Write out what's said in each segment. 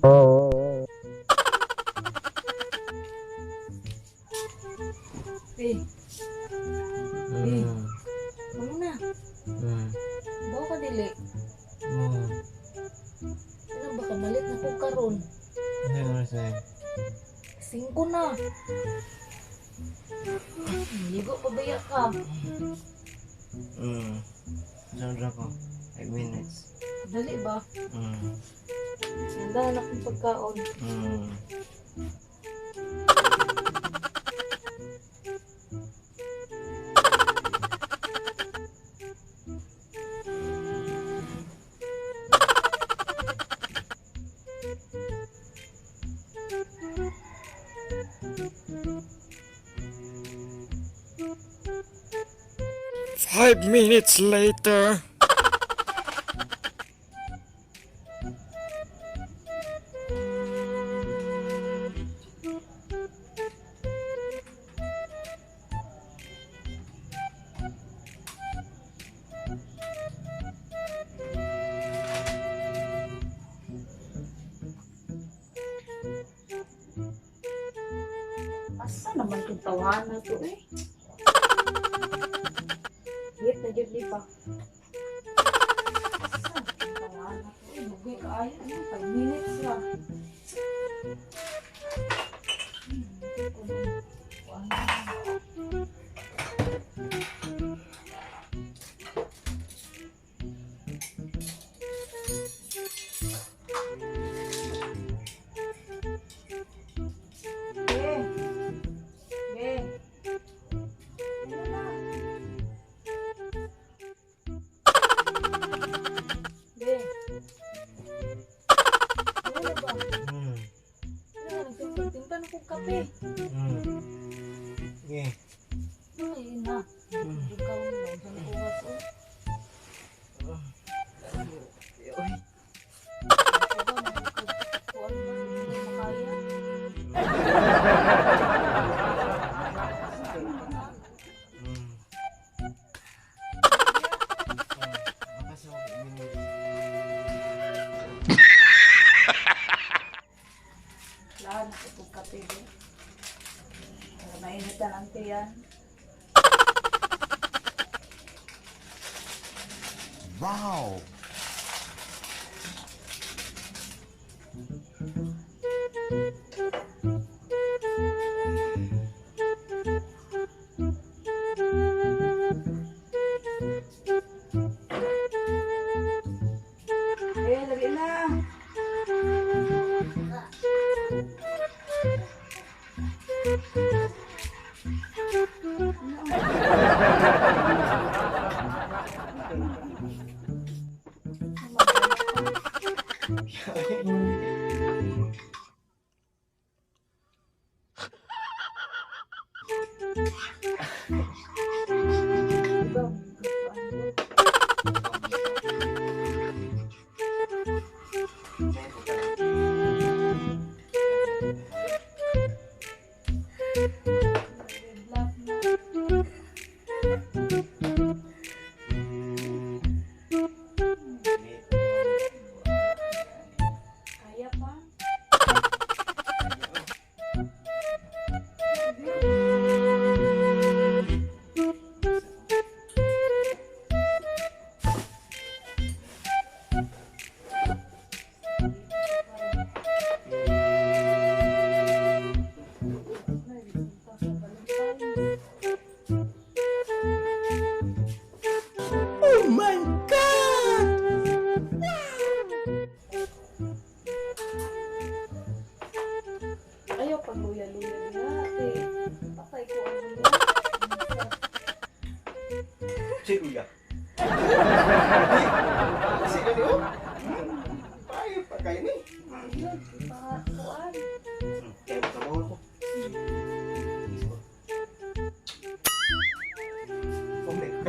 Eh, ano na? Bawa ka dili. Ano ba ka malit na ko karon? Ano oras na? 5 na. Ligo pa baya ka? Saan ko? 5 minutes. Dali ba? Mm. Handa na akong pagkaon. 5 minutes later. Asa naman itong tawanan to eh? Hit na jud ni pa. Asa itong tawanan to eh? Dugay kaayo. Ano? 5 minutes ra. Kuan. Be. Be. Ano na? Be. Ano na ba? Mm. Ano na, nagtimpla na kong kape. Okay. Ay, na. Ikaw na, isang oras oh. Uy. Ikaw ba, kuwan ba, hindi na makaya? Makas ako 5 minutes. Lahat na itong kape. Be. Para mainitan ang tiyan. Wow. Eh, lagi na. Diba? Black na. Kaya pa. Oh my God! Ayaw pag luya-luya niya. Eh, patay ko ang luya. Siluya. Sige niyo. Payo pa kayo ni. Yun, ipakuan. Kaya trabaho ko. Kumlay ko.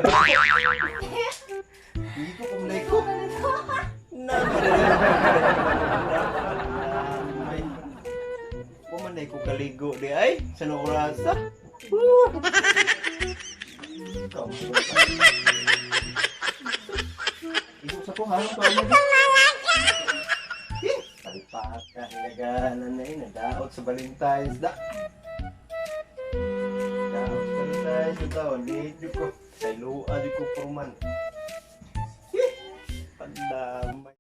Dito kumlay ko. Na. Pumanay ko kaligo di ay. Sa orasa. Woo! Iso sa ko ha. Eh, Paka hinaganan na yun. Nadaot sa Valentine's da. Daot sa Valentine's da taon. Late ko. Sa ilua di ko purman. Pandamay.